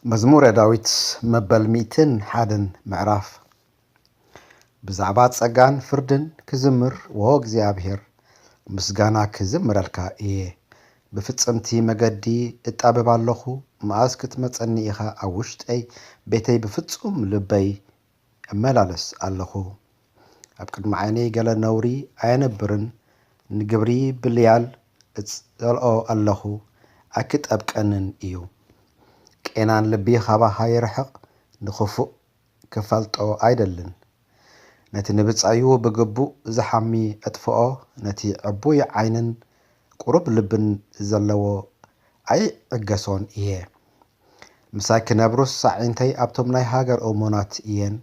መዝሙረ ዳዊት መበል ሚእትን ሓደን ምዕራፍ። ብዛዕባ ጸጋን ፍርድን ክዝምር፣ ዎ እግዚኣብሔር፣ ምስጋና ክዝምረልካ እየ። ብፍጽምቲ መገዲ እጣበብ ኣለኹ፣ መኣስ ክትመጸኒ ኢኻ? ኣብ ውሽጠይ ቤተይ ብፍጹም ልበይ እመላለስ ኣለኹ። ኣብ ቅድሚ ዓይነይ ገለ ነውሪ ኣየነብርን፣ ንግብሪ ብልያል እጸልኦ ኣለኹ፣ ኣይክጠብቀንን እዩ። ቄናን ልቢ ኻባኻ ይርሕቕ፣ ንኽፉእ ክፈልጦ ኣይደልን። ነቲ ንብጻዩ ብግቡእ ዝሓሚ እጥፍኦ፣ ነቲ ዕቡይ ዓይንን ቁሩብ ልብን ዘለዎ ኣይዕገሶን እየ። ምሳይ ክነብሩስ ኣዒንተይ ኣብቶም ናይ ሃገር እሙናት እየን።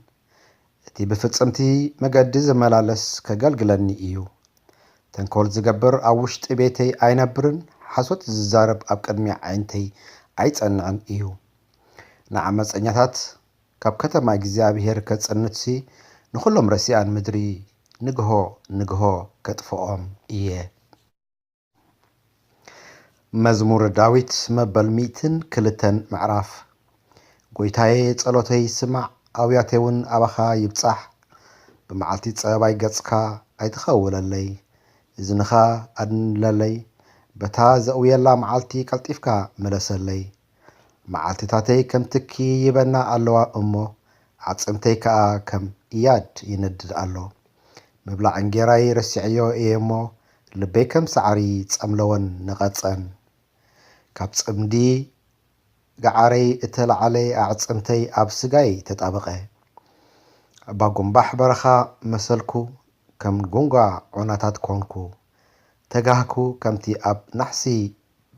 እቲ ብፍጽምቲ መገዲ ዝመላለስ ከገልግለኒ እዩ። ተንኮል ዝገብር ኣብ ውሽጢ ቤተይ ኣይነብርን፣ ሓሶት ዝዛረብ ኣብ ቅድሚ ኣዒንተይ ኣይጸንዕን እዩ። ንዓመጸኛታት ካብ ከተማ እግዚኣብሔር ከጽንትሲ፣ ንኹሎም ረሲኣን ምድሪ ንግሆ ንግሆ ከጥፍኦም እየ። መዝሙር ዳዊት መበል ሚእትን ክልተን ምዕራፍ። ጎይታዬ፣ ጸሎተይ ስማዕ፣ ኣውያተይ እውን ኣባኻ ይብጻሕ። ብመዓልቲ ጸባይ ገጽካ ኣይትኸውለለይ፣ እዝንኻ ኣድንለለይ። በታ ዘእውየላ መዓልቲ ቀልጢፍካ ምለሰለይ። መዓልትታተይ ከም ትኪ ይበና ኣለዋ እሞ፣ ኣዕጽምተይ ከኣ ከም እያድ ይነድድ ኣሎ። ምብላዕ እንጌራይ ረሲዐዮ እየ እሞ፣ ልበይ ከም ሳዕሪ ጸምለወን ነቐጸን። ካብ ጽምዲ ገዓረይ እተላዕለ ኣዕጽምተይ ኣብ ስጋይ ተጣበቐ። ኣባ ጉምባሕ በረኻ መሰልኩ፣ ከም ጉንጓ ዑናታት ኮንኩ። ተጋህኩ፣ ከምቲ ኣብ ናሕሲ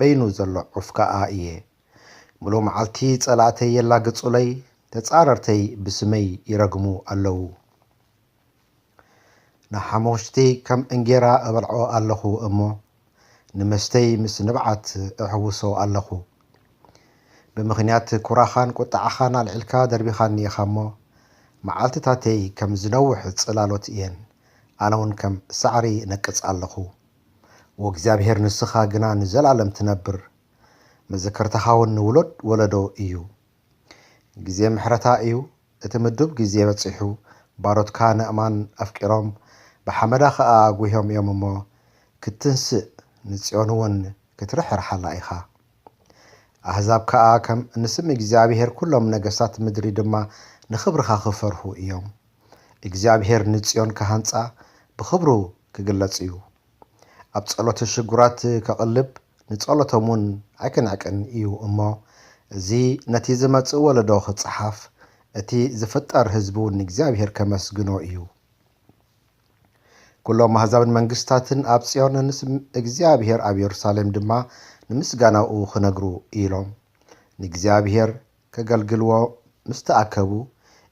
በይኑ ዘሎ ዑፍ ከኣ እየ። ምሉእ መዓልቲ ጸላእተይ የላግጹለይ፣ ተጻረርተይ ብስመይ ይረግሙ ኣለዉ። ንሓሙሽቲ ከም እንጌራ እበልዖ ኣለኹ እሞ፣ ንመስተይ ምስ ንብዓት እሕውሶ ኣለኹ። ብምኽንያት ኩራኻን ቁጥዓኻን ኣልዒልካ ደርቢኻኒ ኢኻ እሞ፣ መዓልትታተይ ከም ዝነውሕ ጽላሎት እየን፣ ኣነ እውን ከም ሳዕሪ እነቅጽ ኣለኹ። ወእግዚኣብሔር፣ ንስኻ ግና ንዘለኣለም ትነብር፣ መዘከርታኻ እውን ንውሉድ ወለዶ እዩ። ግዜ ምሕረታ እዩ፣ እቲ ምዱብ ግዜ በጺሑ። ባሮትካ ንእማን ኣፍቂሮም፣ ብሓመዳ ኸኣ ኣጒሆም እዮም እሞ፣ ክትንስእ፣ ንጽዮን እውን ክትርሕርሓላ ኢኻ። ኣህዛብ ከኣ ከም ንስም እግዚኣብሔር፣ ኩሎም ነገስታት ምድሪ ድማ ንኽብርኻ ክፈርሁ እዮም። እግዚኣብሔር ንጽዮን ክሃንጻ፣ ብኽብሩ ክግለጽ እዩ። ኣብ ጸሎት ሽጉራት ከቕልብ፣ ንጸሎቶም እውን ኣይክንዕቅን እዩ እሞ፣ እዚ ነቲ ዝመጽእ ወለዶ ክጸሓፍ፣ እቲ ዝፍጠር ህዝቢ እውን ንእግዚኣብሔር ከመስግኖ እዩ። ኩሎም ኣህዛብን መንግስታትን ኣብ ጽዮን ንስም እግዚኣብሔር፣ ኣብ የሩሳሌም ድማ ንምስጋናኡ ክነግሩ ኢሎም ንእግዚኣብሔር ከገልግልዎ ምስ ተኣከቡ፣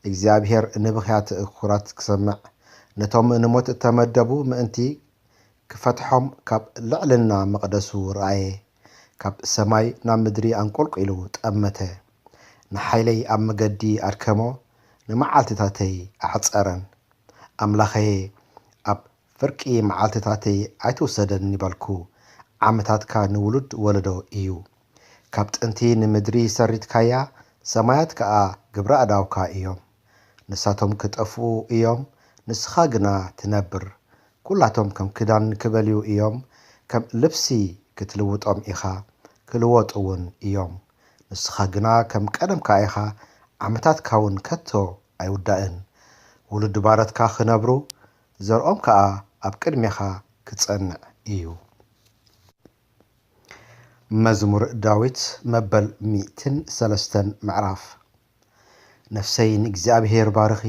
እግዚኣብሔር ንብኽያት እኩራት ክሰምዕ፣ ነቶም ንሞት እተመደቡ ምእንቲ ክፈትሖም ካብ ልዕልና መቕደሱ ረኣየ። ካብ ሰማይ ናብ ምድሪ ኣንቆልቂሉ ጠመተ። ንሓይለይ ኣብ መገዲ ኣድከሞ፣ ንመዓልትታተይ ኣሕጸረን። ኣምላኸየ፣ ኣብ ፍርቂ መዓልትታተይ ኣይትውሰደኒ በልኩ። ዓመታትካ ንውሉድ ወለዶ እዩ። ካብ ጥንቲ ንምድሪ ሰሪትካያ፣ ሰማያት ከኣ ግብረ ኣእዳውካ እዮም። ንሳቶም ክጠፍኡ እዮም፣ ንስኻ ግና ትነብር። ኩላቶም ከም ክዳን ክበልዩ እዮም፣ ከም ልብሲ ክትልውጦም ኢኻ፣ ክልወጡ እውን እዮም። ንስኻ ግና ከም ቀደምካ ኢኻ፣ ዓመታትካ እውን ከቶ ኣይውዳእን። ውሉድ ባረትካ ክነብሩ፣ ዘርኦም ከኣ ኣብ ቅድሜኻ ክጸንዕ እዩ። መዝሙር ዳዊት መበል ሚእትን ሰለስተን ምዕራፍ። ነፍሰይ ንእግዚኣብሔር ባርኺ፣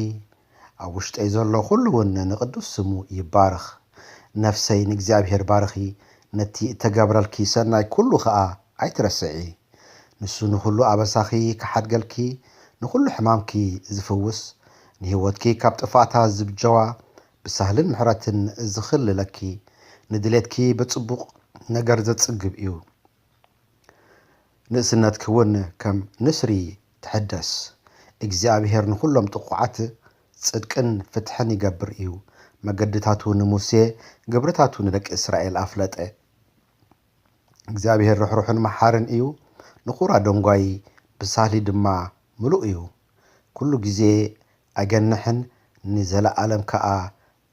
ኣብ ውሽጠይ ዘሎ ኩሉ እውን ንቕዱስ ስሙ ይባርኽ። ነፍሰይ ንእግዚኣብሔር ባርኺ፣ ነቲ እተገብረልኪ ሰናይ ኩሉ ኸኣ ኣይትረስዒ። ንሱ ንኹሉ ኣበሳኺ ክሓድገልኪ፣ ንኹሉ ሕማምኪ ዝፍውስ፣ ንህይወትኪ ካብ ጥፋእታ ዝብጀዋ፣ ብሳህልን ምሕረትን ዝኽልለኪ፣ ንድሌትኪ ብጽቡቕ ነገር ዘጽግብ እዩ። ንእስነትኪ እውን ከም ንስሪ ትሕደስ። እግዚኣብሄር ንኹሎም ጥቑዓት ጽድቅን ፍትሕን ይገብር እዩ። መገድታቱ ንሙሴ፣ ግብርታቱ ንደቂ እስራኤል ኣፍለጠ። እግዚኣብሄር ርሕሩሕን መሓርን እዩ፣ ንቑራ ደንጓዪ ብሳህሊ ድማ ምሉእ እዩ። ኩሉ ግዜ ኣይገንሕን፣ ንዘለኣለም ከኣ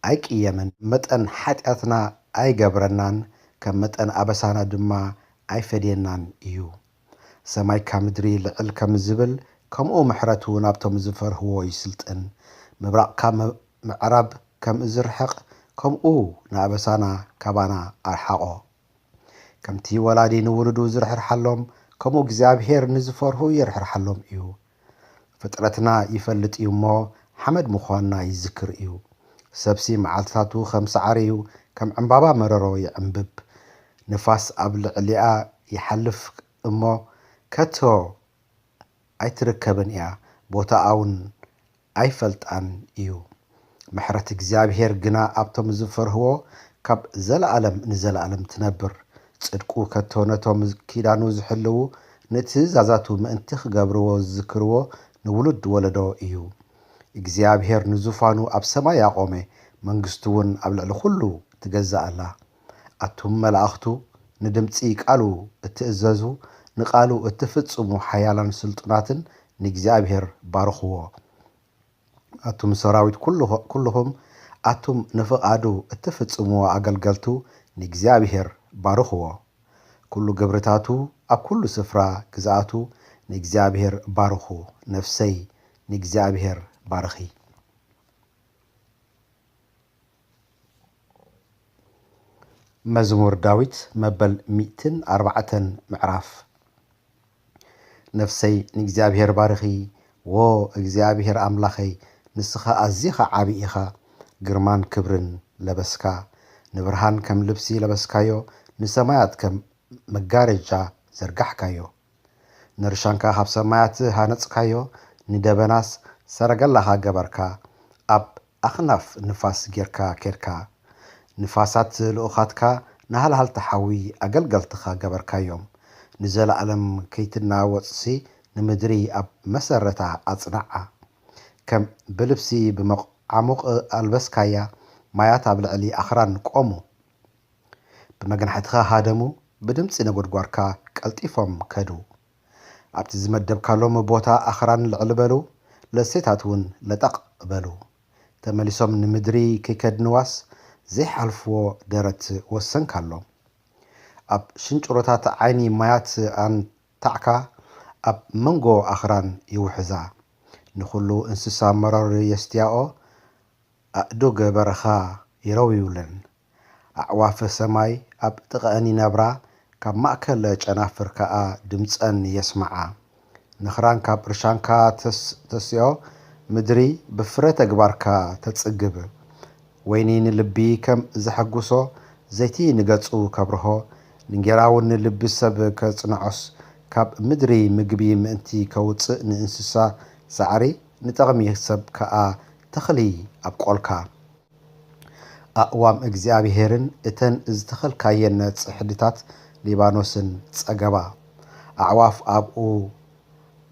ኣይቅየምን። መጠን ሓጢኣትና ኣይገብረናን፣ ከም መጠን ኣበሳና ድማ ኣይፈድየናን እዩ። ሰማይ ካብ ምድሪ ልዕል ከም ዝብል፣ ከምኡ ምሕረቱ ናብቶም ዝፈርህዎ ይስልጥን። ምብራቕ ካብ ምዕራብ ከም ዝርሕቕ፣ ከምኡ ንኣበሳና ካባና ኣርሓቖ። ከምቲ ወላዲ ንውሉዱ ዝርሕርሓሎም፣ ከምኡ እግዚኣብሔር ንዝፈርሁ ይርሕርሓሎም እዩ። ፍጥረትና ይፈልጥ እዩ እሞ፣ ሓመድ ምዃንና ይዝክር እዩ። ሰብሲ መዓልትታቱ ከም ሳዕሪ እዩ፣ ከም ዕምባባ መረሮ ይዕምብብ። ንፋስ ኣብ ልዕሊኣ ይሓልፍ እሞ፣ ከቶ ኣይትርከብን እያ፣ ቦታኣውን ኣይፈልጣን እዩ። ምሕረት እግዚኣብሔር ግና ኣብቶም ዝፈርህዎ ካብ ዘለኣለም ንዘለኣለም ትነብር። ጽድቁ ከቶ ነቶም ኪዳኑ ዝሕልዉ፣ ንትእዛዛቱ ምእንቲ ክገብርዎ ዝዝክርዎ ንውሉድ ወለዶ እዩ። እግዚኣብሔር ንዙፋኑ ኣብ ሰማይ ኣቖመ፣ መንግስቱ እውን ኣብ ልዕሊ ኩሉ ትገዛእ ኣላ። ኣቱም መላእኽቱ፣ ንድምጺ ቃሉ እትእዘዙ፣ ንቃሉ እትፍጽሙ ሓያላን ስልጡናትን ንእግዚኣብሔር ባርኽዎ። ኣቱም ሰራዊት ኩሉ-፣ ኩልኹም፣ ኣቱም ንፍቓዱ እትፍጽምዎ ኣገልገልቱ ንእግዚኣብሔር ባርኽዎ። ኩሉ ግብርታቱ ኣብ ኩሉ ስፍራ ግዝኣቱ ንእግዚኣብሔር ባርኹ። ነፍሰይ ንእግዚኣብሔር ባርኺ። መዝሙር ዳዊት መበል ሚእትን ኣርባዕተን ምዕራፍ። ነፍሰይ ንእግዚኣብሔር ባርኺ፣ ዎ እግዚኣብሔር ኣምላኸይ፣ ንስኻ ኣዚኻ ዓቢ ኢኻ። ግርማን ክብርን ለበስካ፣ ንብርሃን ከም ልብሲ ለበስካዮ፣ ንሰማያት ከም መጋረጃ ዘርጋሕካዮ። ንርሻንካ ካብ ሰማያት ሃነጽካዮ፣ ንደበናስ ሰረገላኻ ገበርካ። ኣብ ኣኽናፍ ንፋስ ጌርካ ኬድካ። ንፋሳት ልኡኻትካ ንሃልሃልቲ ሓዊ ኣገልገልትኻ ገበርካዮም። ንዘለኣለም ከይትናወጽሲ ንምድሪ ኣብ መሰረታ ኣጽንዓ። ከም ብልብሲ ብመዓሙቕ ኣልበስካያ፣ ማያት ኣብ ልዕሊ ኣኽራን ቆሙ። ብመግናሕትኻ ሃደሙ፣ ብድምጺ ነጎድጓድካ ቀልጢፎም ከዱ። ኣብቲ ዝመደብካሎም ቦታ ኣኽራን ልዕል በሉ፣ ለሴታት እውን ለጠቕ በሉ። ተመሊሶም ንምድሪ ከይከድንዋስ ዘይሓልፍዎ ደረት ወሰንካሎም። ኣብ ሽንጭሮታት ዓይኒ ማያት ኣንታዕካ፣ ኣብ መንጎ ኣኽራን ይውሕዛ። ንኹሉ እንስሳ መረር የስትያኦ፣ ኣእዱግ በረኻ ይረውዩለን። ኣዕዋፍ ሰማይ ኣብ ጥቓኣን ይነብራ፣ ካብ ማእከል ጨናፍር ከኣ ድምጸን የስምዓ። ንኽራን ካብ እርሻንካ ተስ-፣ ተስኦ፣ ምድሪ ብፍረ ተግባርካ ተጽግብ። ወይኒ ንልቢ ከም ዘሐጉሶ፣ ዘይቲ ንገጹ ከብርሆ፣ እንጌራ እውን ንልቢ ሰብ ከጽንዖስ፣ ካብ ምድሪ ምግቢ ምእንቲ ከውጽእ ንእንስሳ ሳዕሪ፣ ንጠቕሚ ሰብ ከኣ ተኽሊ ኣብቆልካ። ኣእዋም እግዚኣብሄርን እተን ዝተኸልካየን ጽሕድታት ሊባኖስን ጸገባ። ኣዕዋፍ ኣብኡ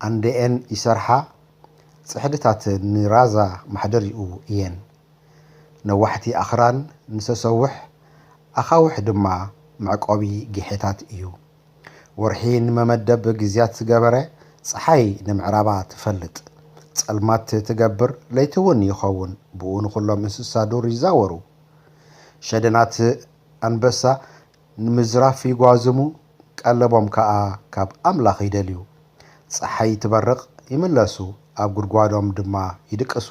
ኣንደኤን ይሰርሓ፣ ጽሕድታት ንራዛ ማሕደሪኡ እየን። ነዋሕቲ ኣኽራን ንሰሰውሕ፣ ኣኻውሕ ድማ መዕቆቢ ጊሔታት እዩ። ወርሒ ንመመደብ ግዝያት ዝገበረ፣ ጸሓይ ንምዕራባ ትፈልጥ። ጸልማት ትገብር፣ ለይቲ እውን ይኸውን፣ ብኡ ንኹሎም እንስሳ ዱር ይዛወሩ። ሸደናት ኣንበሳ ንምዝራፍ ይጓዝሙ፣ ቀለቦም ከኣ ካብ ኣምላኽ ይደልዩ። ጸሓይ ትበርቕ፣ ይምለሱ፣ ኣብ ጉድጓዶም ድማ ይድቅሱ።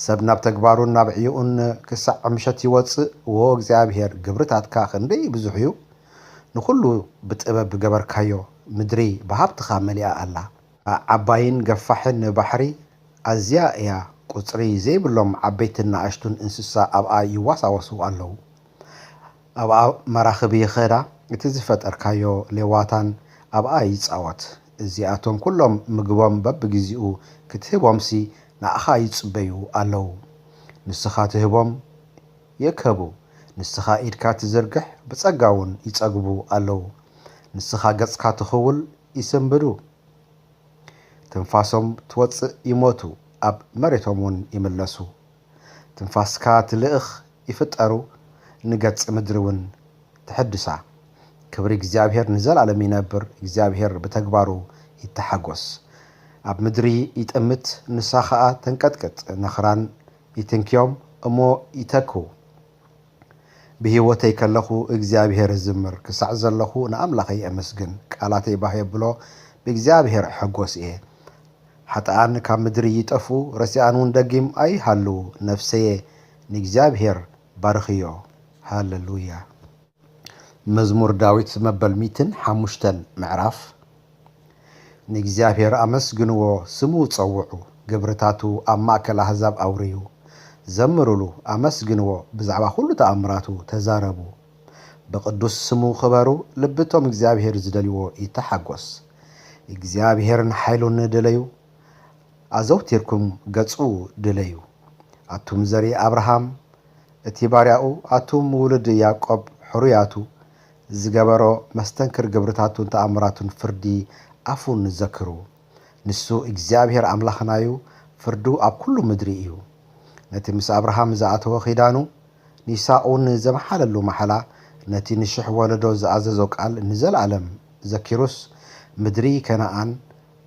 ሰብ ናብ ተግባሩን ናብ ዕዮኡን ክሳዕ ምሸት ይወጽእ። ዎ እግዚኣብሔር፣ ግብርታትካ ክንደይ ብዙሕ እዩ! ንኹሉ ብጥበብ ገበርካዮ። ምድሪ ብሃብትኻ መሊኣ ኣላ። ዓባይን ገፋሕን ባሕሪ ኣዝያ እያ። ቁጽሪ ዘይብሎም ዓበይትን ንኣሽቱን እንስሳ ኣብኣ ይዋሳወሱ ኣለዉ። ኣብኣ መራኽብ ይኸዳ፣ እቲ ዝፈጠርካዮ ሌዋታን ኣብኣ ይጻወት። እዚኣቶም ኩሎም ምግቦም በብግዜኡ ክትህቦምሲ ንኣኻ ይጽበዩ ኣለዉ። ንስኻ ትህቦም ይእከቡ፣ ንስኻ ኢድካ ትዝርግሕ ብጸጋ እውን ይጸግቡ ኣለዉ። ንስኻ ገጽካ ትኽውል ይስንብዱ። ትንፋሶም ትወጽእ ይሞቱ፣ ኣብ መሬቶም እውን ይምለሱ። ትንፋስካ ትልእኽ ይፍጠሩ፣ ንገጽ ምድሪ እውን ትሕድሳ። ክብሪ እግዚኣብሔር ንዘለኣለም ይነብር፣ እግዚኣብሔር ብተግባሩ ይተሓጎስ። ኣብ ምድሪ ይጠምት፣ ንሳ ኸኣ ተንቀጥቅጥ። ነኽራን ይትንክዮም፣ እሞ ይተክው። ብህይወተይ ከለኹ እግዚኣብሔር እዝምር፣ ክሳዕ ዘለኹ ንኣምላኸይ ኣመስግን። ቃላተይ ባህ የብሎ፣ ብእግዚኣብሔር እሕጎስ እየ። ሓጥኣን ካብ ምድሪ ይጠፍኡ፣ ረሲኣን እውን ደጊም ኣይሃልዉ። ነፍሰየ ንእግዚኣብሔር ባርኽዮ። ሃሌሉያ። መዝሙር ዳዊት መበል ሚእትን ሓሙሽተን ምዕራፍ። ንእግዚኣብሔር ኣመስግንዎ፣ ስሙ ጸውዑ፣ ግብርታቱ ኣብ ማእከል ኣህዛብ ኣውርዩ። ዘምሩሉ፣ ኣመስግንዎ፣ ብዛዕባ ኹሉ ተኣምራቱ ተዛረቡ። ብቕዱስ ስሙ ኽበሩ፣ ልቢ እቶም እግዚኣብሔር ዝደልይዎ ይተሓጎስ። እግዚኣብሔርን ሓይሉን ድለዩ፣ ኣዘውቲርኩም ገጹ ድለዩ። ኣቱም ዘርኢ ኣብርሃም፣ እቲ ባርያኡ፣ ኣቱም ውሉድ ያዕቆብ፣ ሕሩያቱ፣ ዝገበሮ መስተንክር ግብርታቱን ተኣምራቱን ፍርዲ ኣፉን ዘክሩ። ንሱ እግዚኣብሔር ኣምላኽናዩ፣ ፍርዱ ኣብ ኩሉ ምድሪ እዩ። ነቲ ምስ ኣብርሃም ዝኣተወ ኺዳኑ፣ ንይስሐቅ እውን ዘምሓለሉ ማሕላ፣ ነቲ ንሽሕ ወለዶ ዝኣዘዞ ቃል ንዘለኣለም ዘኪሩስ፣ ምድሪ ከነኣን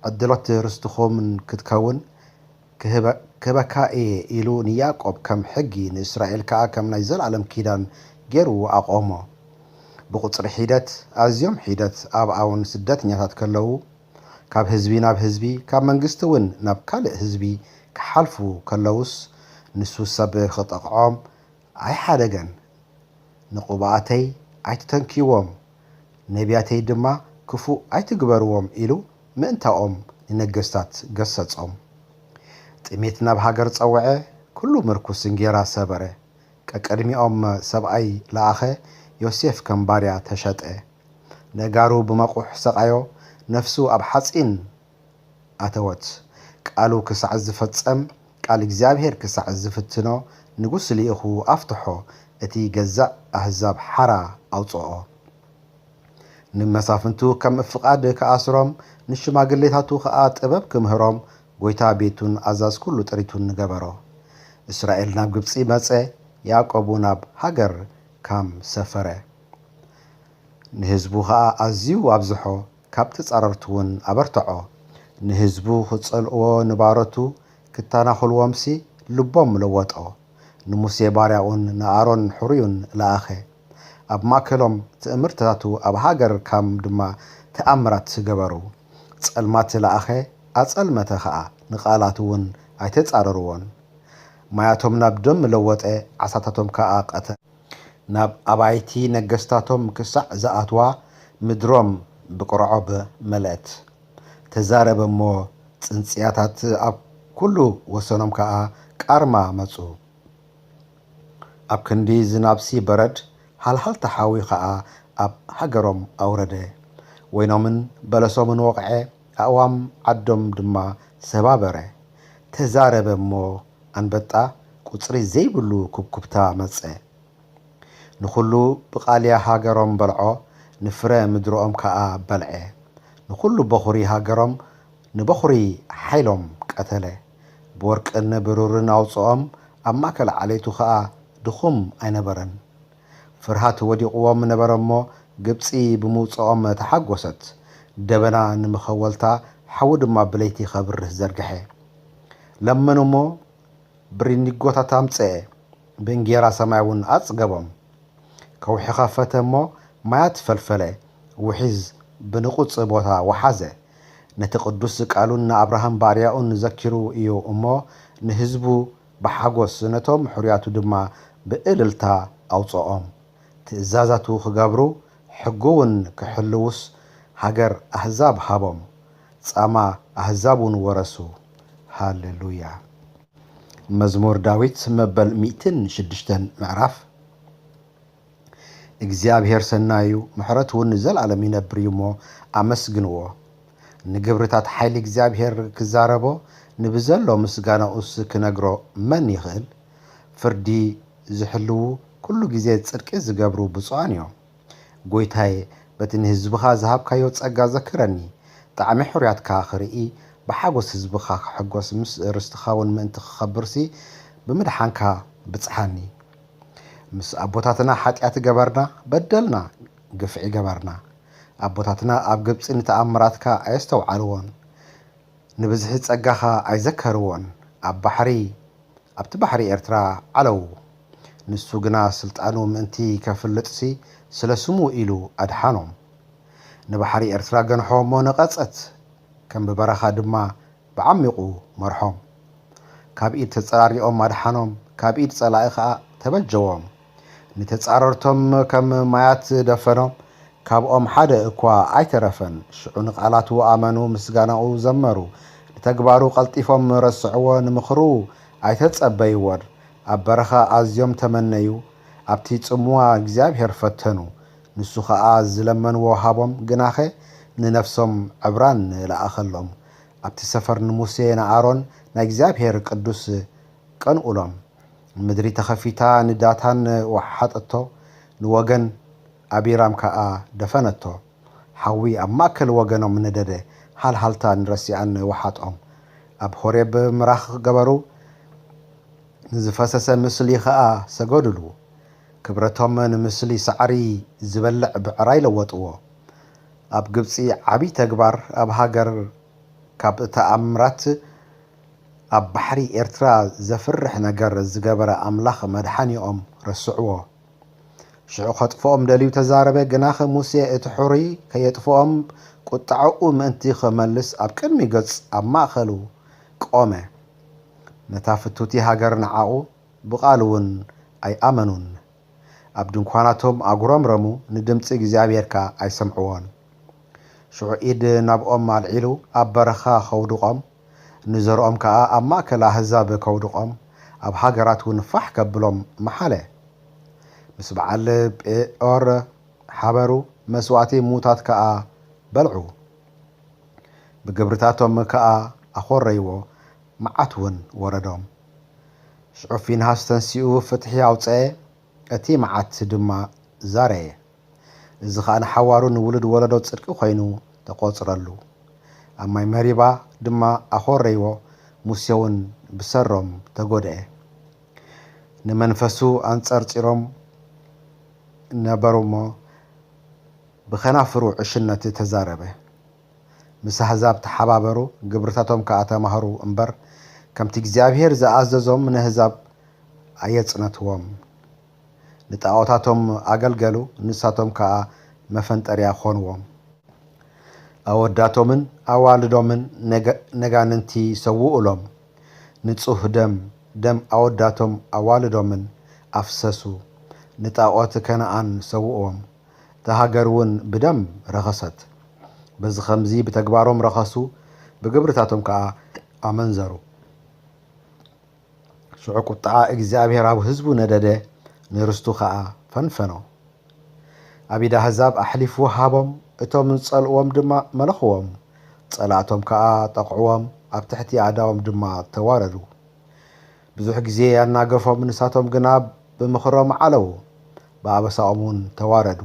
ዕድሎት ርስትኹምን ክትከውን ክህበ-፣ ክህበካ እየ ኢሉ ንያዕቆብ ከም ሕጊ፣ ንእስራኤል ከኣ ከም ናይ ዘለኣለም ኪዳን ገይሩ ኣቖሞ። ብቑጽሪ ሒደት፣ ኣዝዮም ሒደት ኣብኣውን ስደተኛታት ከለዉ፣ ካብ ህዝቢ ናብ ህዝቢ፣ ካብ መንግስቲ እውን ናብ ካልእ ህዝቢ ክሓልፉ ከለዉስ፣ ንሱ ሰብ ክጠቕዖም ኣይሓደገን። ንቕቡኣተይ ኣይትተንክይዎም፣ ነቢያተይ ድማ ክፉእ ኣይትግበርዎም ኢሉ ምእንታኦም ንነገስታት ገሰጾም። ጥሜት ናብ ሃገር ጸውዐ፣ ኩሉ ምርኩስ እንጌራ ሰበረ። ቀቅድሚኦም ሰብኣይ ለኣኸ፣ ዮሴፍ ከም ባርያ ተሸጠ። ነጋሩ ብመቑሕ ሰቓዮ፣ ነፍሱ ኣብ ሓጺን ኣተወት። ቃሉ ክሳዕ ዝፈጸም፣ ቃል እግዚኣብሔር ክሳዕ ዝፍትኖ፣ ንጉስ ልኢኹ ኣፍትሖ፣ እቲ ገዛእ ኣህዛብ ሓራ ኣውጽኦ። ንመሳፍንቱ ከም ፍቓድ ክኣስሮም፣ ንሽማግሌታቱ ኸኣ ጥበብ ክምህሮም፣ ጐይታ ቤቱን ኣዛዝ ኩሉ ጥሪቱን ገበሮ። እስራኤል ናብ ግብጺ መጸ፣ ያዕቆብ እውን ኣብ ሃገር ካም ሰፈረ። ንህዝቡ ኸኣ ኣዝዩ ኣብዝሖ፣ ካብ ተጻረርቱ እውን ኣበርትዖ። ንህዝቡ ክጸልእዎ ንባሮቱ ክተናኹልዎምሲ ልቦም ለወጦ። ንሙሴ ባርያኡን ንኣሮን ሕሩዩን ለኣኸ። ኣብ ማእከሎም ትእምርትታቱ ኣብ ሃገር ካም ድማ ተኣምራት ገበሩ። ጸልማት ለኣኸ፣ ኣጸልመተ ኸኣ፣ ንቓላቱ እውን ኣይተጻረርዎን። ማያቶም ናብ ደም ለወጠ፣ ዓሳታቶም ከኣ ቀተ። ናብ ኣባይቲ ነገስታቶም ክሳዕ ዝኣትዋ፣ ምድሮም ብቅርዖብ መለእት። ተዛረበ እሞ፣ ጽንጽያታት ኣብ ኩሉ ወሰኖም ከኣ ቃርማ መጹ። ኣብ ክንዲ ዝናብሲ በረድ፣ ሃልሃልታ ሓዊ ኸኣ ኣብ ሃገሮም ኣውረደ። ወይኖምን በለሶምን ወቕዐ፣ ኣእዋም ዓዶም ድማ ሰባበረ። ተዛረበ እሞ፣ ኣንበጣ ቁጽሪ ዘይብሉ ኩብኩብታ መጸ። ንኹሉ ብቓልያ ሃገሮም በልዖ፣ ንፍረ ምድርኦም ከኣ በልዐ። ንኹሉ በኹሪ ሃገሮም፣ ንበኹሪ ሓይሎም ቀተለ። ብወርቅን ብሩርን ኣውጽኦም፣ ኣብ ማእከል ዓሌቱ ኸኣ ድኹም ኣይነበረን። ፍርሃት ወዲቕዎም ነበረ እሞ፣ ግብጺ ብምውጽኦም ተሓጎሰት። ደበና ንመኸወልታ፣ ሓዊ ድማ ብለይቲ ኸብርህ ዘርግሐ። ለመኑ እሞ፣ ብሪኒጎታት ኣምጽአ፣ ብእንጌራ ሰማይ እውን ኣጽገቦም። ከውሒ ኸፈተ እሞ ማያት ፈልፈለ፣ ውሒዝ ብንቑጽ ቦታ ወሓዘ። ነቲ ቅዱስ ቃሉን ንኣብርሃም ባርያኡን ዘኪሩ እዩ እሞ፣ ንህዝቡ ብሓጎስ፣ ነቶም ሕሩያቱ ድማ ብእልልታ ኣውጽኦም። ትእዛዛቱ ክገብሩ፣ ሕጉ እውን ክሕልዉስ፣ ሃገር ኣህዛብ ሃቦም። ጻማ ኣህዛብ እውን ወረሱ። ሃሌሉያ። መዝሙር ዳዊት መበል ሚእትን ሽዱሽተን ምዕራፍ። እግዚኣብሔር ሰናይ እዩ፣ ምሕረቱ እውን ንዘለኣለም ይነብር እዩ እሞ ኣመስግንዎ። ንግብርታት ሓይሊ እግዚኣብሔር ክዛረቦ፣ ንብዘሎ ምስጋናኡስ ክነግሮ መን ይኽእል? ፍርዲ ዝሕልዉ፣ ኩሉ ግዜ ጽድቂ ዝገብሩ ብፁዓን እዮም። ጐይታየ፣ በቲ ንህዝብኻ ዝሃብካዮ ጸጋ ዘክረኒ። ጣዕሚ ሕሩያትካ ክርኢ፣ ብሓጎስ ህዝብኻ ክሕጎስ፣ ምስ ርስትኻ እውን ምእንቲ ክኸብርሲ፣ ብምድሓንካ ብጽሓኒ። ምስ ኣቦታትና ሓጢኣት ገበርና፣ በደልና፣ ግፍዒ ገበርና። ኣቦታትና ኣብ ግብጺ ንተኣምራትካ ኣየስተውዓልዎን፣ ንብዝሒ ጸጋኻ ኣይዘከርዎን። ኣብ ባሕሪ፣ ኣብቲ ባሕሪ ኤርትራ ዓለዉ። ንሱ ግና ስልጣኑ ምእንቲ ከፍልጥሲ ስለ ስሙ ኢሉ ኣድሓኖም። ንባሕሪ ኤርትራ ገንሖ እሞ ነቐጸት፣ ከም ብበረኻ ድማ ብዓሚቑ መርሖም። ካብ ኢድ ተጸራሪኦም ኣድሓኖም፣ ካብ ኢድ ጸላኢ ኸኣ ተበጀዎም። ንተጻረርቶም ከም ማያት ደፈኖም፣ ካብኦም ሓደ እኳ ኣይተረፈን። ሽዑ ንቓላቱ ኣመኑ፣ ምስጋናኡ ዘመሩ። ንተግባሩ ቀልጢፎም ረስዕዎ፣ ንምኽሩ ኣይተጸበይዎን። ኣብ በረኻ ኣዝዮም ተመነዩ፣ ኣብቲ ጽምዋ እግዚኣብሔር ፈተኑ። ንሱ ኸኣ ዝለመንዎ ሃቦም፣ ግናኸ ንነፍሶም ዕብራን ለኣኸሎም። ኣብቲ ሰፈር ንሙሴ ንኣሮን ናይ እግዚኣብሔር ቅዱስ ቀንኡሎም። ምድሪ ተኸፊታ ንዳታን ወሓጠቶ፣ ንወገን ኣቢራም ከኣ ደፈነቶ። ሓዊ ኣብ ማእከል ወገኖም ነደደ፣ ሃልሃልታ ንረሲኣን ወሓጦም። ኣብ ሆሬብ ምራኽ ገበሩ፣ ንዝፈሰሰ ምስሊ ኸኣ ሰገዱሉ። ክብረቶም ንምስሊ ሳዕሪ ዝበልዕ ብዕራይ ለወጥዎ። ኣብ ግብጺ ዓቢ ተግባር፣ ኣብ ሃገር ካብ ተኣምራት፣ ኣብ ባሕሪ ኤርትራ ዘፍርሕ ነገር ዝገበረ ኣምላኽ መድሓኒኦም ረስዕዎ። ሽዑ ኸጥፍኦም ደልዩ ተዛረበ፣ ግናኸ ሙሴ እቲ ሕሩይ ከየጥፍኦም ቁጥዓኡ ምእንቲ ኸመልስ ኣብ ቅድሚ ገጽ ኣብ ማእከሉ ቆመ። ነታ ፍትውቲ ሃገር ንዓኡ ብቓሉ እውን ኣይኣመኑን። ኣብ ድንኳናቶም ኣጉረምረሙ፣ ንድምጺ እግዚኣብሔር ከኣ ኣይሰምዕዎን። ሽዑ ኢድ ናብኦም ኣልዒሉ ኣብ በረኻ ኸውድቖም፣ ንዘርኦም ከኣ ኣብ ማእከል ኣህዛብ ከውድቖም፣ ኣብ ሃገራት እውን ፋሕ ከብሎም መሓለ። ምስ በዓል ጴኦር ሓበሩ፣ መስዋእቲ ምዉታት ከኣ በልዑ። ብግብርታቶም ከኣ ኣኾረይዎ፣ መዓት እውን ወረዶም። ሽዑ ፊንሃስ ተንሲኡ ፍትሒ ኣውጸኤ፣ እቲ መዓት ድማ ዛረየ። እዚ ኸኣ ንሓዋሩ ንውሉድ ወለዶ ጽድቂ ኾይኑ ተቖጽረሉ። ኣብ ማይ መሪባ ድማ ኣኾረይዎ፣ ሙሴ እውን ብሰሮም ተጎድኤ። ንመንፈሱ ኣንጸርጺሮም ነበሩ እሞ፣ ብኸናፍሩ ዕሽነት ተዛረበ። ምስ ኣህዛብ ተሓባበሩ፣ ግብርታቶም ከኣ ተማህሩ እምበር፣ ከምቲ እግዚኣብሔር ዝኣዘዞም ንኣህዛብ ኣየጽነትዎም። ንጣዖታቶም ኣገልገሉ፣ ንሳቶም ከኣ መፈንጠርያ ኾንዎም። ኣወዳቶምን ኣዋልዶምን ነጋ-፣ ነጋንንቲ ሰውኡሎም። ንጹህ ደም፣ ደም ኣወዳቶም ኣዋልዶምን ኣፍሰሱ። ንጣዖት ከነኣን ሰውእዎም። እታ ሃገር እውን ብደም ረኸሰት። በዚ ኸምዚ ብተግባሮም ረኸሱ፣ ብግብርታቶም ከኣ ኣመንዘሩ። ሽዑ ቁጥዓ እግዚኣብሔር ኣብ ህዝቡ ነደደ፣ ንርስቱ ኸኣ ፈንፈኖ። ኣብ ኢድ ኣህዛብ ኣሕሊፉ ሃቦም፣ እቶም ዝጸልእዎም ድማ መለኽዎም። ጸላእቶም ከኣ ጠቕዕዎም፣ ኣብ ትሕቲ ኣእዳዎም ድማ ተዋረዱ። ብዙሕ ግዜ ኣናገፎም፣ ንሳቶም ግና ብምኽሮም ዓለዉ፣ ብኣበሳኦም እውን ተዋረዱ።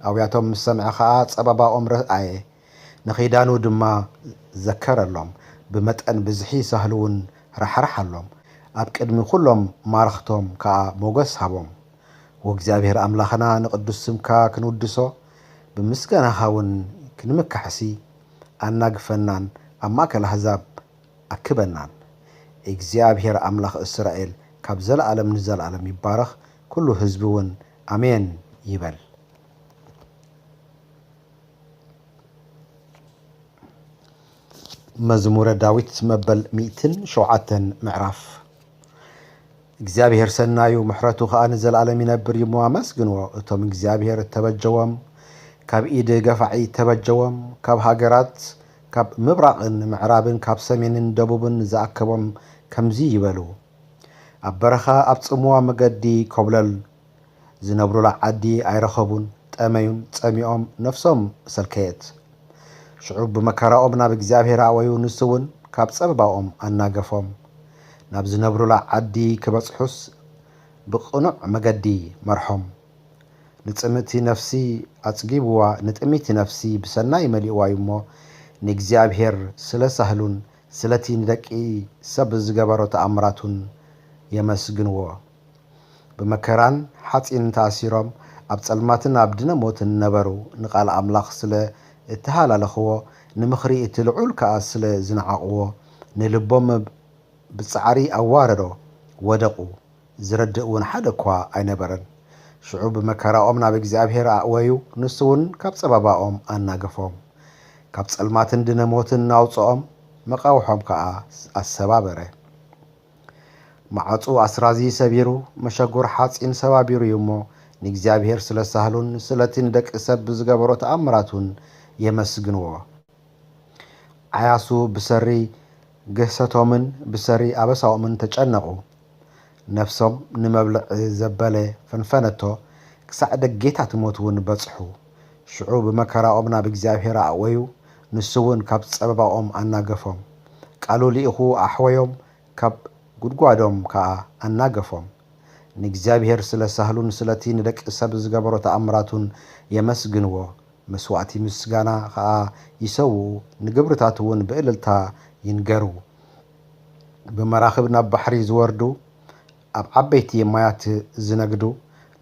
ኣውያቶም ምስ ሰምዐ ኸኣ ጸበባኦም ረኣየ፣ ንኺዳኑ ድማ ዘከረሎም። ብመጠን ብዝሒ ሳህሉ እውን ራሕራሓሎም፣ ኣብ ቅድሚ ኹሎም ማረኽቶም ከኣ ሞገስ ሃቦም። ወእግዚኣብሔር ኣምላኽና ንቕዱስ ስምካ ክንውድሶ፣ ብምስጋናኻ እውን ክንምካሕሲ፣ ኣናግፈናን ኣብ ማእከል ኣህዛብ ኣክበናን። እግዚኣብሔር ኣምላኽ እስራኤል ካብ ዘለኣለም ንዘለኣለም ይባረኽ። ኩሉ ህዝቢ እውን ኣሜን ይበል። መዝሙረ ዳዊት መበል ሚእትን ሸውዓተን ምዕራፍ። እግዚኣብሔር ሰናዩ፣ ምሕረቱ ኸኣ ንዘለኣለም ይነብር እዩ እሞ ኣመስግንዎ። እቶም እግዚኣብሔር እተበጀዎም፣ ካብ ኢድ ገፋዒ እተበጀዎም፣ ካብ ሃገራት፣ ካብ ምብራቕን ምዕራብን፣ ካብ ሰሜንን ደቡብን ዝኣከቦም ከምዚ ይበሉ፣ ኣብ በረኻ ኣብ ጽምዋ መገዲ ኮብለል፣ ዝነብሩላ ዓዲ ኣይረኸቡን፣ ጠመዩን ጸሚኦም ነፍሶም ሰልከየት። ሽዑ ብመከራኦም ናብ እግዚኣብሔር ኣወዩ፣ ንሱ እውን ካብ ጸበባኦም ኣናገፎም። ናብ ዝነብሩላ ዓዲ ክበጽሑስ ብቕኑዕ መገዲ መርሖም። ንጽምእቲ ነፍሲ ኣጽጊብዋ፣ ንጥሚቲ ነፍሲ ብሰናይ መሊእዋ እዩ እሞ፣ ንእግዚኣብሔር ስለ ሳህሉን ስለቲ ንደቂ ሰብ ዝገበሮ ተኣምራቱን የመስግንዎ። ብመከራን ሓጺንን ተኣሲሮም፣ ኣብ ጸልማትን ኣብ ድነ ሞትን ነበሩ። ንቓል ኣምላኽ ስለ እተሃላለኽዎ፣ ንምኽሪ እቲ ልዑል ከኣ ስለ ዝነዓቕዎ፣ ንልቦም ብጻዕሪ ኣዋረዶ፣ ወደቑ። ዝረድእ እውን ሓደ እኳ ኣይነበረን። ሽዑ ብመከራኦም ናብ እግዚኣብሔር ኣእወዩ፣ ንሱ እውን ካብ ጸበባኦም ኣናገፎም። ካብ ጸልማትን ድነ ሞትን ኣውጽኦም፣ መቓውሖም ከኣ ኣሰባበረ። ማዕጹ ኣስራዚ ሰቢሩ፣ መሸጎር ሓጺን ሰባቢሩ እዩ እሞ፣ ንእግዚኣብሔር ስለ ሳህሉን ስለቲ ንደቂ ሰብ ብዝገበሮ ተኣምራቱን የመስግንዎ። ዓያሱ ብሰሪ ግህሰቶምን ብሰሪ ኣበሳኦምን ተጨነቑ። ነፍሶም ንመብልዒ ዘበለ ፈንፈነቶ፣ ክሳዕ ደጌታት ሞት እውን በጽሑ። ሽዑ ብመከራኦም ናብ እግዚኣብሔር ኣእወዩ፣ ንሱ እውን ካብ ጸበባኦም ኣናገፎም። ቃሉ ልኢኹ ኣሕወዮም፣ ካብ ጉድጓዶም ከኣ ኣናገፎም። ንእግዚኣብሔር ስለ ሳህሉን ስለቲ ንደቂ ሰብ ዝገበሮ ተኣምራቱን የመስግንዎ። መስዋእቲ ምስጋና ኸኣ ይሰውኡ፣ ንግብርታቱ እውን ብእልልታ ይንገሩ። ብመራኽብ ናብ ባሕሪ ዝወርዱ፣ ኣብ ዓበይቲ ማያት ዝነግዱ፣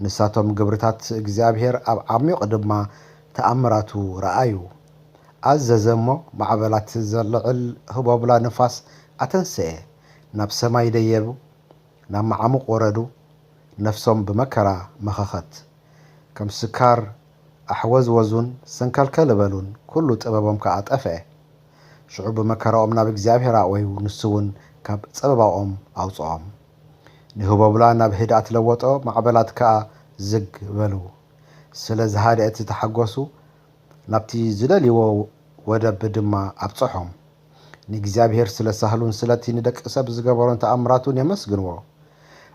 ንሳቶም ግብርታት እግዚኣብሔር ኣብ ዓሚቕ ድማ ተኣምራቱ ረኣዩ። ኣዘዘ እሞ ማዕበላት ዘልዕል ህቦብላ ንፋስ ኣተንስኤ፣ ናብ ሰማይ ደየቡ፣ ናብ መዓሙቕ ወረዱ፣ ነፍሶም ብመከራ መኸኸት። ከም ስካር ኣሕወዝወዙን ሰንከልከል በሉን፣ ኩሉ ጥበቦም ከኣ ጠፍአ። ሽዑ ብመከራኦም ናብ እግዚኣብሔር ኣእወዩ፣ ንሱ እውን ካብ ጸበባኦም ኣውጽኦም። ንህቦብላ ናብ ህድኣት ለወጦ፣ ማዕበላት ከኣ ዝግ በሉ። ስለ ዝሃድአት ተሓጎሱ፣ ናብቲ ዝደልይዎ ወደብ ድማ ኣብጽሖም። ንእግዚኣብሔር ስለ ሳህሉን ስለቲ ንደቂ ሰብ ዝገበሮን ተኣምራቱን የመስግንዎ።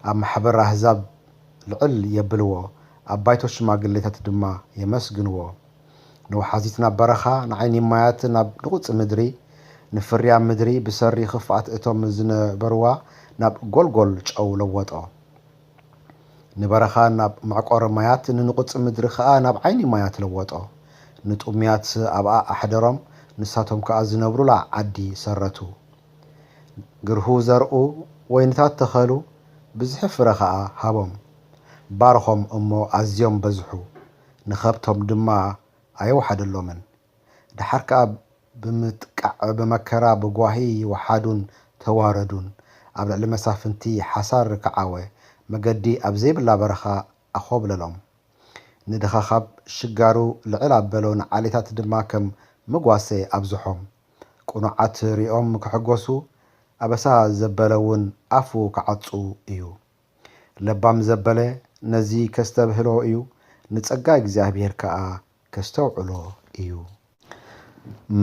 ኣብ ማሕበር ኣህዛብ ልዕል የብልዎ፣ ኣብ ባይቶ ሽማግሌታት ድማ የመስግንዎ። ንወሓዚት ናብ በረኻ፣ ንዓይኒ ማያት ናብ ንቑጽ ምድሪ፣ ንፍርያም ምድሪ ብሰሪ ኽፍኣት እቶም ዝነበርዋ ናብ ጎልጎል ጨው ለወጦ። ንበረኻ ናብ መዕቆሪ ማያት፣ ንንቑጽ ምድሪ ኸኣ ናብ ዓይኒ ማያት ለወጦ። ንጥሙያት ኣብኣ ኣሕደሮም፣ ንሳቶም ከኣ ዝነብሩላ ዓዲ ሰረቱ። ግርሁ ዘርኡ፣ ወይንታት ተኸሉ፣ ብዝሒ ፍረ ኸኣ ሃቦም። ባርኾም እሞ ኣዝዮም በዝሑ፣ ንኸብቶም ድማ ኣየውሓደሎምን። ደሓር ከኣ ብምጥቃዕ ብመከራ ብጓሂ ወሓዱን ተዋረዱን። ኣብ ልዕሊ መሳፍንቲ ሓሳር ከዓወ፣ መገዲ ኣብ ዘይብላ በረኻ ኣኾብለሎም። ንድኻ ካብ ሽጋሩ ልዕል ኣበሎ፣ ንዓሌታት ድማ ከም መጓሰ ኣብዝሖም። ቅኑዓት ሪኦም ክሕጎሱ፣ ኣበሳ ዘበለ እውን ኣፉ ክዓጹ እዩ። ለባም ዘበለ ነዚ ከስተብህሎ እዩ፣ ንጸጋ እግዚኣብሔር ከኣ ከስተውዕሎ እዩ።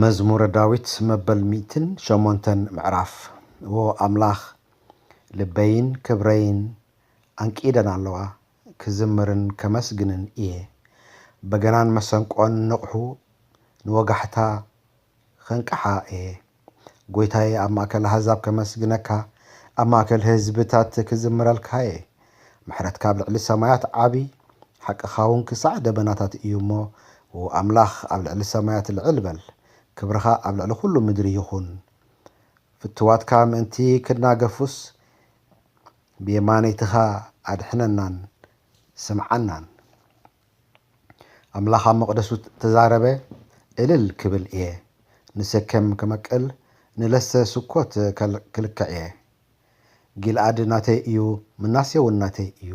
መዝሙረ ዳዊት መበል ሚእትን ሸሞንተን ምዕራፍ። ዎ ኣምላኽ፣ ልበይን ክብረይን ኣንቂደን ኣለዋ፣ ክዝምርን ከመስግንን እየ። በገናን መሰንቆን ንቕሑ፣ ንወጋሕታ ኸንቅሓ እየ። ጐይታየ፣ ኣብ ማእከል ኣህዛብ ከመስግነካ፣ ኣብ ማእከል ህዝብታት ክዝምረልካ እየ። ምሕረትካ ኣብ ልዕሊ ሰማያት ዓቢ፣ ሓቅኻ እውን ክሳዕ ደበናታት እዩ እሞ፣ ዎ ኣምላኽ፣ ኣብ ልዕሊ ሰማያት ልዕል በል። ክብርኻ ኣብ ልዕሊ ኵሉ ምድሪ ይኹን። ፍትዋትካ ምእንቲ ክናገፉስ፣ ብየማነይትኻ ኣድሕነናን ስምዓናን። ኣምላኽ ኣብ መቕደሱ ተዛረበ፣ እልል ክብል እየ። ንሴኬም ክመቅል፣ ንለሰ ስኮት ከል-፣ ክልክዕ እየ። ጊልኣድ ናተይ እዩ፣ ምናሴ እውን ናተይ እዩ።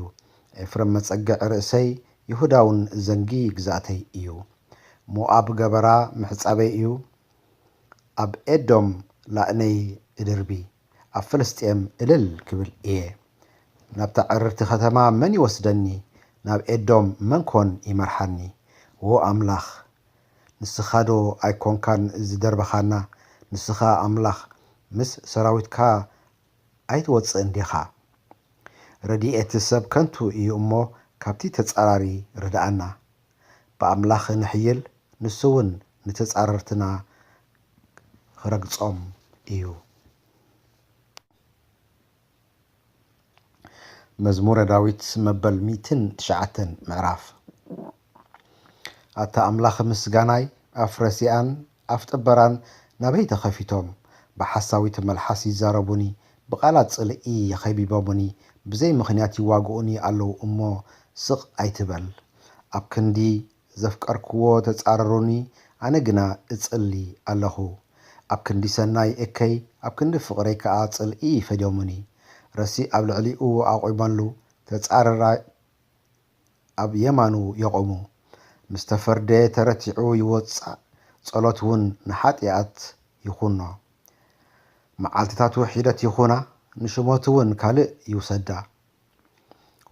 ኤፍረም መጸግዕ ርእሰይ፣ ይሁዳ እውን ዘንጊ ግዝኣተይ እዩ። ሞኣብ ገበራ ምሕጻበይ እዩ። ኣብ ኤዶም ላእነይ እድርቢ፣ ኣብ ፍልስጥኤም እልል ክብል እየ። ናብታ ዕርርቲ ከተማ መን ይወስደኒ? ናብ ኤዶም መን ኮን ይመርሓኒ? ዎ ኣምላኽ፣ ንስኻዶ ኣይኮንካን ዝደርበኻና? ንስኻ ኣምላኽ ምስ ሰራዊትካ ኣይትወጽእን ዲኻ? ረድኤት ሰብ ከንቱ እዩ እሞ፣ ካብቲ ተጻራሪ ርድኣና። ብኣምላኽ ንሕይል፣ ንሱ እውን ንተጻረርትና ክረግጾም እዩ። መዝሙረ ዳዊት መበል ሚእትን ትሽዓተን ምዕራፍ። ኣታ ኣምላኽ ምስጋናይ፣ ኣፍ ረሲኣን ኣፍ ጥበራን ናበይ ተኸፊቶም? ብሓሳዊት መልሓስ ይዛረቡኒ፣ ብቓላት ጽልኢ ኸቢቦምኒ፣ ብዘይ ምኽንያት ይዋግኡኒ ኣለዉ እሞ፣ ስቕ ኣይትበል። ኣብ ክንዲ ዘፍቀርክዎ ተጻረሩኒ፣ ኣነ ግና እጽሊ ኣለኹ። ኣብ ክንዲ ሰናይ እከይ፣ ኣብ ክንዲ ፍቕረይ ከኣ ጽልኢ ፈድዮሙኒ። ረሲእ ኣብ ልዕሊኡ ኣቑመሉ፣ ተጻረራይ ኣብ የማኑ የቑሙ። ምስ ተፈርደ ተረቲዑ ይወጻእ፣ ጸሎት እውን ንሓጢኣት ይኹኖ። መዓልትታቱ ሒደት ይኹና፣ ንሽሞቱ እውን ካልእ ይውሰዳ።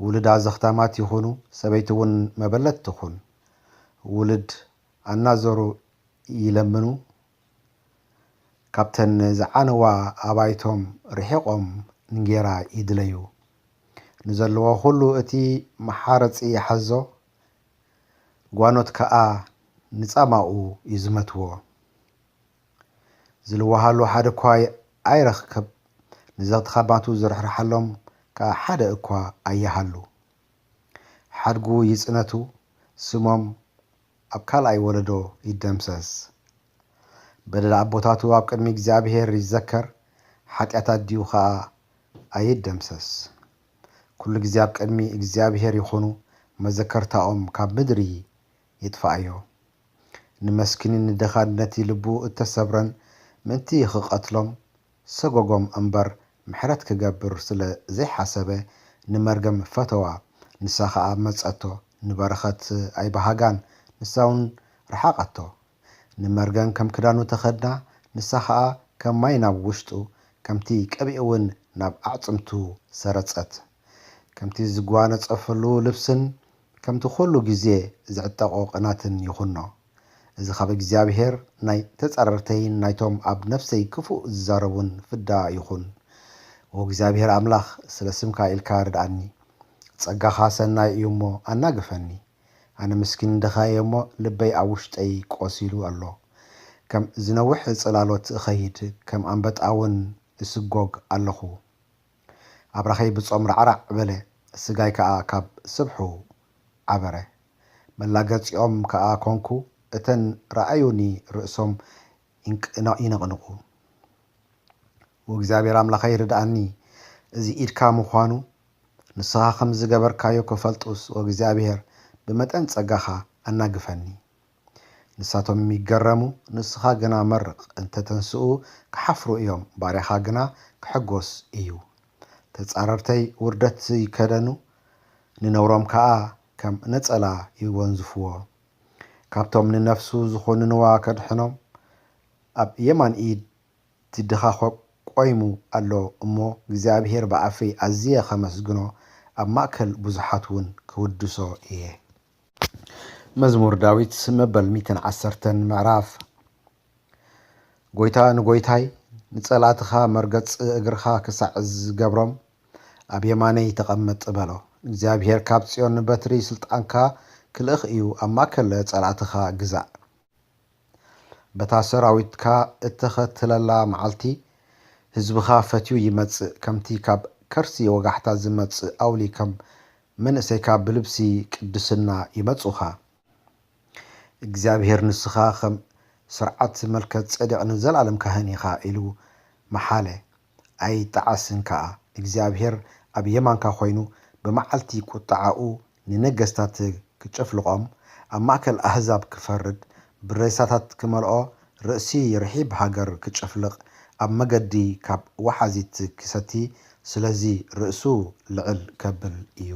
ውሉዳ ዘኽታማት ይኹኑ፣ ሰበይቲ እውን መበለት ትኹን። ውሉድ ኣናዘሩ ይለምኑ፣ ካብተን ዝዓነዋ ኣባይቶም ርሒቖም እንጌራ ይድለዩ። ንዘለዎ ኹሉ እቲ መሓረጺ ይሓዞ፣ ጓኖት ከኣ ንጻማኡ ይዝመትዎ። ዝልወሃሉ ሓደ እኳ ኣይረኽከብ፣ ንዘኽታማቱ ዝርሕርሓሎም ከኣ ሓደ እኳ ኣይሃሉ። ሓድጉ ይጽነቱ፣ ስሞም ኣብ ካልኣይ ወለዶ ይደምሰስ። በደል ኣቦታቱ ኣብ ቅድሚ እግዚኣብሔር ይዘከር፣ ሓጢኣት ኣዲኡ ኸኣ ኣይደምሰስ። ኩሉ ግዜ ኣብ ቅድሚ እግዚኣብሔር ይኹኑ፣ መዘከርታኦም ካብ ምድሪ ይጥፍኣዮ። ንመስኪንን ንድኻን ነቲ ልቡ እተሰብረን ምእንቲ ክቐትሎም ሰጎጎም እምበር፣ ምሕረት ክገብር ስለ ዘይሓሰበ፣ ንመርገም ፈተዋ። ንሳ ኸኣ መጸቶ፣ ንበረኸት ኣይበሃጋን፣ ንሳ እውን ረሓቐቶ። ንመርገም ከም ክዳኑ ተኸድና፣ ንሳ ኸኣ ከም ማይ ናብ ውሽጡ፣ ከምቲ ቀቢኡ እውን ናብ ኣዕጽምቱ ሰረጸት። ከምቲ ዝጓነጸፈሉ ልብስን ከምቲ ኩሉ ግዜ ዝዕጠቖ ቅናትን ይኹኖ። እዚ ካብ እግዚኣብሔር ናይ ተጻረርተይን ናይቶም ኣብ ነፍሰይ ክፉእ ዝዛረቡን ፍዳ ይኹን። ኦ እግዚኣብሔር ኣምላኽ፣ ስለ ስምካ ኢልካ ርድኣኒ። ጸጋኻ ሰናይ እዩ እሞ ኣናግፈኒ። ኣነ ምስኪን ድኻ እየ እሞ ልበይ ኣብ ውሽጠይ ቆሲሉ ኣሎ። ከም ዝነውሕ ጽላሎት እኸይድ፣ ከም ኣንበጣ እውን እስጎግ ኣለኹ። ኣብራኸይ ብጾም ራዕራዕ በለ፣ ስጋይ ከኣ ካብ ስብሑ ዓበረ። መላገጺኦም ከኣ ኮንኩ፣ እተን ረኣዩኒ ርእሶም ይንቅ-፣ ይነቕንቑ። ወእግዚኣብሔር ኣምላኸይ ርድኣኒ፣ እዚ ኢድካ ምዃኑ ንስኻ ከም ዝገበርካዮ ክፈልጡስ፣ ወእግዚኣብሔር ብመጠን ጸጋኻ ኣናግፈኒ። ንሳቶም ይገረሙ፣ ንስኻ ግና መርቕ፣ እንተ ተንስኡ ክሓፍሩ እዮም፣ ባርያኻ ግና ክሕጎስ እዩ። ተጻረርተይ ውርደት ይከደኑ፣ ንነውሮም ከኣ ከም ነጸላ ይወንዝፍዎ። ካብቶም ንነፍሱ ዝኾንንዋ ከድሕኖም፣ ኣብ የማን ኢድ እቲ ድኻ ኾ-፣ ቆይሙ ኣሎ እሞ፣ እግዚኣብሔር ብኣፈይ ኣዝየ ኸመስግኖ፣ ኣብ ማእከል ብዙሓት እውን ክውድሶ እየ። መዝሙር ዳዊት መበል ሚእትን ዓሰርተን ምዕራፍ። ጐይታ ንጐይታይ፣ ንጸላእትኻ መርገጽ እግርኻ ክሳዕ ዝገብሮም፣ ኣብ የማነይ ተቐመጥ በሎ። እግዚኣብሔር ካብ ጽዮን በትሪ ስልጣንካ ክልእኽ እዩ፣ ኣብ ማእከል ጸላእትኻ ግዛእ። በታ ሰራዊትካ እተኸትለላ መዓልቲ፣ ህዝብኻ ፈትዩ ይመጽእ፣ ከምቲ ካብ ከርሲ ወጋሕታ ዝመጽእ ኣውሊ፣ ከም መንእሰይካ ብልብሲ ቅድስና ይመጹኻ። እግዚኣብሔር ንስኻ ከም ስርዓት መልከ ጼዴቅ ንዘለኣለም ካህን ኢኻ ኢሉ መሓለ፣ ኣይጠዓስን ከኣ። እግዚኣብሔር ኣብ የማንካ ኮይኑ ብመዓልቲ ቁጥዓኡ ንነገስታት ክጭፍልቖም፣ ኣብ ማእከል ኣህዛብ ክፈርድ፣ ብሬሳታት ክመልኦ፣ ርእሲ ርሒብ ሃገር ክጭፍልቕ፣ ኣብ መገዲ ካብ ወሓዚት ክሰቲ፣ ስለዚ ርእሱ ልዕል ከብል እዩ።